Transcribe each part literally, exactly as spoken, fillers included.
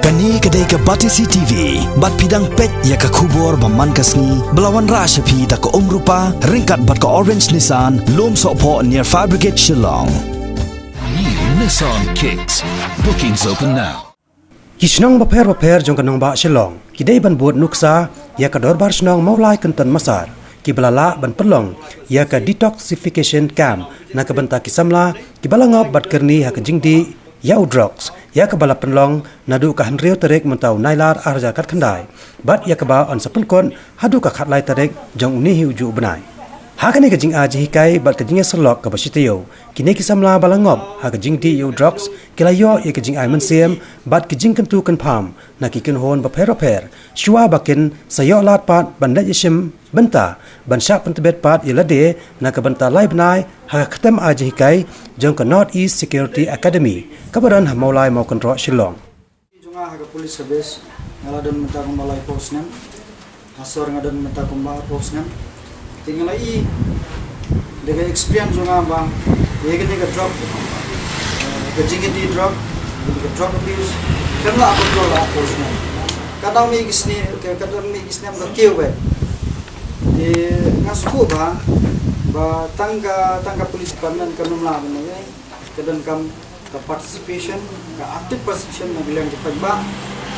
Kane ka dei ka Batesi T V, bad phi dang peit ïa ka khubor ba man ka sngi, ba la wanrah sha phi da ka Umrupa, ryngkat bad ka Orange Nissan, Lumsohphoh near Fire Brigade, Shillong. New Nissan Kicks. Bookings open now. Ki shnong bapher bapher jong ka nongbah Shillong ki dei ban bud nuksa ïa ka dorbar shnong Mawlai Kynton Massar, ki ba la lah ban pynlong ïa ka detoxification camp na ka bynta ki samla ki ba la ngop bad kyrni ha ka jingdih ïa u drugs, ïa ka ba la pynlong naduh ka hynriew tarik mynta u Nailar ar hajar khatkhyndai, bad ïa ka ba yn sa pynkut haduh ka khatlai tarik jong une hi u juh u bnai. Ha kane ka jingai jinghikai bad ka jingïasyllok ka ba shi taïew, kine ki samla ba la ngop ha ka jingdih ïa u drugs ki la ïoh ïa ka jingai mynsiem bad ki jingkyntu kynpham na ki kynhun bapher bapher, shuwa ba kin sa ïoh lad pat ban leit ïashim bynta, ban shah pyntbit pat ïa lade na ka bynta lai bnai ha ka khyndai jinghikai jong ka North East Security Academy, ka ba don ha Mawlai Mawkynroh, Shillong. Jong nga ha ka police service, nga la don mynta kumba laiphew snem. Ha sor nga don mynta kumba arphew snem. Te nga la i da ka experience jong nga ba ïa kane ka drug, eh, ka jingïadih drug, ka drug abuse, kan la control arphew snem. Ka dang mih ki snem, ka, ka dang mih ki snem ka kiew bad. Te nga sngewthuh ba, ba tang ka, tang ka police department kam lah ban ïa ka donkam ka participation, ka active participation na ka liang ki paidbah,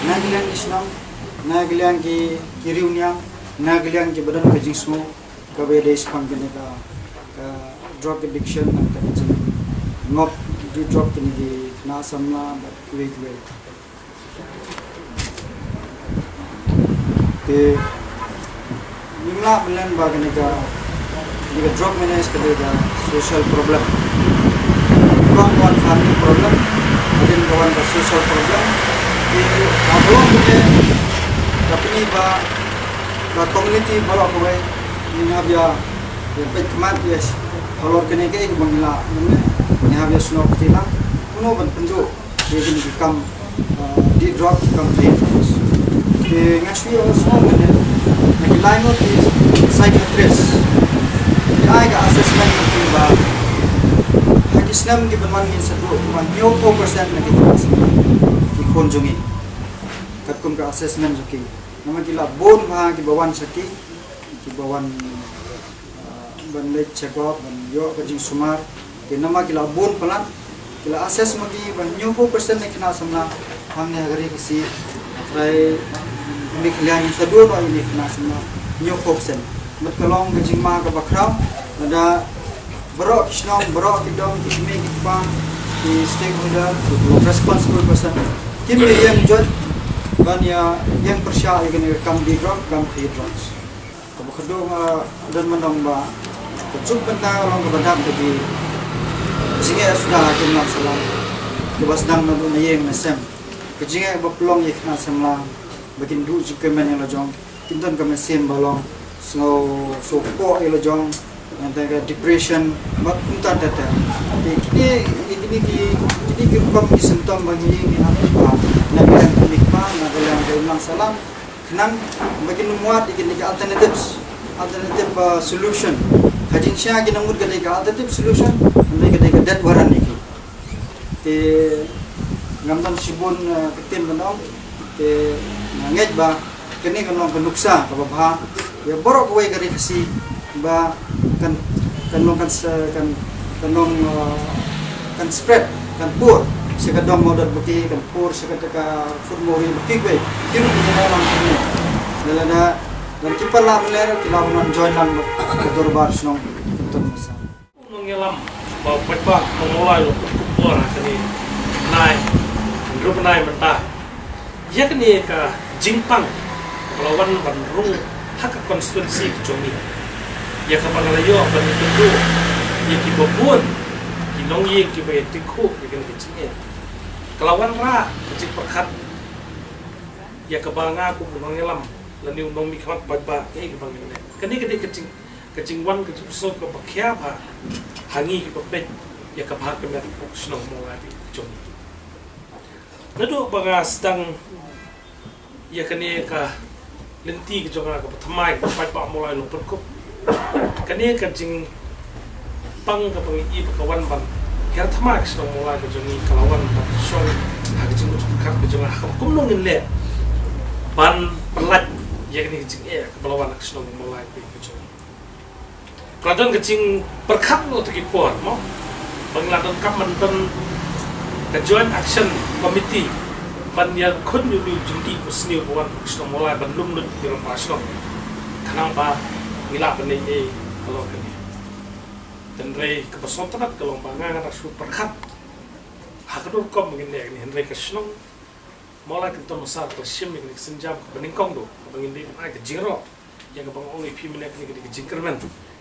na ka liang ki shnong, na ka liang ki, ki riewniam, na ka liang ki ba don ka jingsngew ka ba ïadei shaphang kane ka, ka drug addiction, na ka jingngop ïa u drug kine ki khynnah samla bad kiwei kiwei. Te ngim lah ban len ba kane ka, kane ka drug menace ka dei ka social problem. Ka long ka wan family problem, hadien ka wan ka social problem. Te ka long kane ka pyni ba ka community baroh kawei ngin hap ïa, ïa peit khmat ïa halor kane kaei kaba ngi lah mynne, ngi hap ïa snoh kti lang kumno ban pynduh ïa kine ki kam, ah, dih drug, ki kam trade drugs. Te nga shu ïohsngew mynne na ki lai ngut ki psychiatrist ki ai ka assessment na ki ba ha ki snem ki ban wan ngin sa duh kumba hynñiewphew percent na ki khynnah samla ki khun jong ngi. Katkum ka assessment jong ki, namar ki la bun bha ki ba wan sha ki, ki ba wan, ah, ban leit check up, ban ïoh ka jingsumar. Te namar ki la bun palat, ki la assess ma ki ba hynñiewphew percent na ki khynnah samla hangne ha ka ri Khasi, trai, ine ka liang ngin sa duh noh ine ki khynnah samla hynñiewphew percent. Bad ka long ka jingma kaba khraw, lada baroh ki shnong, baroh ki dong, ki kmie ki kpa, ki stakeholder, ki responsible person kim ïeng jot ban ïa ïeng pyrshah ïa kane ka kam dih drug, kam khaïi drugs. Kaba khatduh nga don ban ong ba ka juk bynta ka long kaba dap da ki jingeh suda ha ki imlang sahlang kiba sdang naduh na ïing na sem. Ka jingeh ba pynlong ïa ki khynnah samla ba kin duh jingkyrmen ïa la jong, kin don ka mynsiem ba long sngew sngewpoh ïa la jong, nangta ka depression bad kumta ter ter. Te kine, kine ki, kine ki rukom ki symptom ba ngi, ngi hap ban, na ka liang ka kmie kpa, na ka liang ka imlang sahlang, khnang ba kin ym wad ïa kine ki alternatives, alternative, uh, solution. Ka jingshisha kin ym mut ka dei ka alternative solution, hynrei ka dei ka death warrant ïa ki. Te ngam don shibun, uh, ka ktien ban ong, te nga ngeit ba kane kan long ka nuksa kaba bha ïa baroh kawei ka ri Khasi, ba kan, kan long kan se-, kan, kan long, uh, kan spread, kan pur sha ka dong Mawdawt Baki, kan pur sha kata ka Fort Mawri, Baki kawei. Ki ruh ki ïa lang kane. Lada, lada ki pat lah mynne ruh ki lah ban wan join lang bad ka dorbar shnong Kynton Massar. U nongïalam ba u paidbah Mawlai u la pynkup bor ha kane, bnai, hynriew bnai mynta, ïa kane ka jingpang kaba la wan ban rung ha ka constituency ka jong ngi, ïa kaba nga la ïoh ban ïakynduh ïa kiba bun ki longïing kiba ïatyngkhuh ïa kane ka jingeh. Ka la wanrah ka jingpyrkhat ïa kaba nga kum u nongïalam lane u nongmihkhmat paidbah, kaei kaba ngin leh. Kane ka dei ka jing, ka jingwan ka jingpyrshang kaba khia bha ha ngi kiba peit ïa ka bha ka met ka shnong Mawlai ka jong ngi. Naduh ba nga sdang ïa kane ka lynti ka jong nga kaba thymmai kaba paidbah Mawlai u la pynkup, kane ka jingpang kaba ngi i ba ka wan ban hiar thymmai ka shnong Mawlai ka jong ngi ka la wan ban shong ha ka jingmut jingpyrkhat ka jong nga ha kaba kumno ngin leh ban pyllait ïa kane ka jingeh kaba la wan ha ka shnong Mawlai ka jong ngi. Ka la don ka jingpyrkhat lut ha ki por mo ba ngi la donkam ban don ka Joint Action Committee ban ïakhun ïa une u jingdih basniew ba wan ha ka shnong Mawlai ban lum lut ïa ki rangbah shnong. Khnang ba ngi lah ban leh ei halor kane. Hynrei kaba sngewtynnat ka long ba nga nga da shu pyrkhat ha ka dur kum ba ngin leh kane, hynrei ka shnong Mawlai Kynton Massar ka la shim ïa kane ka sienjam kaba nyngkong duh kaba ngin dei ban ai ka jingïaroh ïa kaba nga ong ïa phi mynne, kane ka dei ka jingkyrmen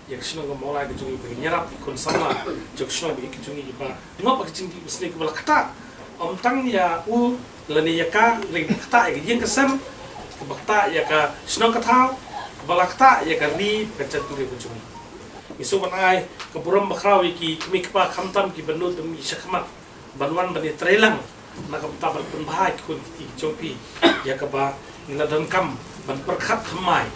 ïa ka shnong ka Mawlai ka jong ngi ba ngin ïarap ïa ki khun samla jong ka shnong ba ïeit ka jong ngi ba ngop ha ka jingdih basniew kaba la ktah ym tang ïa u lane ïa ka, hynrei ba ktah ïa ka ïing ka sem, kaba ktah ïa ka shnong ka thaw, kaba la ktah ïa ka ri ka jaitbynriew ka jong ngi. Ngi sngewbha ban ai ka burom bakhraw ïa ki kmie kpa khamtam kiba nud ban mih shakhmat ban wan ban ïatreilang na ka bynta ban pynbha ïa ki khun ki kti ki jong phi ïa kaba ngi la donkam ban pyrkhat thymmai.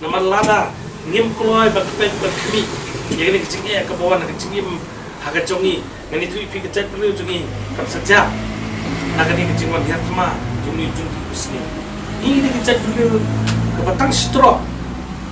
Namar lada ngim kloi ban peit ban khmih ïa kane ka jingeh kaba wan ha ka jingim ha ka jong ngi, ngan ïathuh ïa phi ka jaitbynriew jong ngi kan sa jia na kane ka jingwan hiar thma jong une u jingdih basniew. Ngi dei ka jaitbynriew kaba tang shitrok.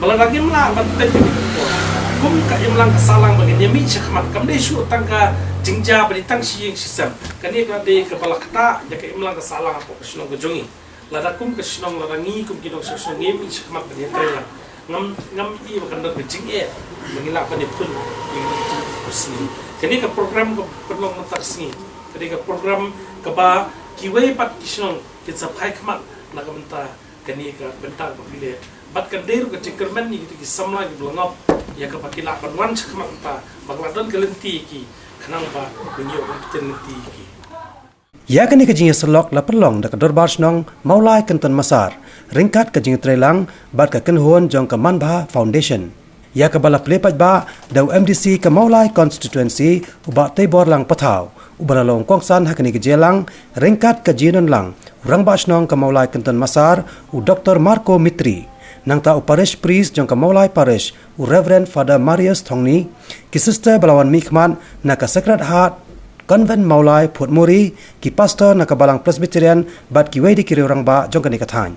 Ba lada ngim lah ban peit ïa kane ka por kum ka imlang ka sahlang ba ngin ïa mih shakhmat, kam dei shuh tang ka jingjia ba dei tang shi ïing shi sem. Kane ka dei kaba la ktah ïa ka imlang ka sahlang hapoh ka shnong ka jong ngi. Lada kum ka shnong, lada ngi kum ki nongshong shnong ngim mih shakhmat ban ïatreilang, ngam, ngam i ba kan don ka jingeh ba ngi lah ban ïakhun ïa ka jingdih basniew. Kane ka program ka pynlong mynta ka sngi ka dei ka program kaba kiwei pat ki shnong kin sa phai khmat na ka bynta kane ka bynta kaba phi leh. Bad kan dei ruh ka jingkyrmen ïa kito ki samla kiba la ngop ïa kaba ki lah ban wan shakhmat mynta ba ka la don ka lynti ïa ki khnang ba ngin ïoh ban pynlynti ïa ki. Ïa kane ka jingïasyllok la pynlong da ka Dorbar Shnong Mawlai Kynton Massar ryngkat ka jingïatreilang bad ka kynhun jong ka Manbha Foundation, ïa kaba la plie paidbah da u M D C ka Mawlai Constituency, u Bah Teiborlang Pathaw, uba la long kongsan ha kane ka jingïalang ryngkat ka jingïadonlang u Rangbah Shnong ka Mawlai Kynton Massar, u Doktor Marco Mitri, nangta u Parish Priest jong ka Mawlai Parish, u Reverend Father Marius Thongni, ki sister ba la wan mihkhmat na ka Sacred Heart Convent Mawlai Phuotmuri, ki pastor na ka Balang Presbyterian bad kiwei de ki riew rangbah jong kane ka thaiñ.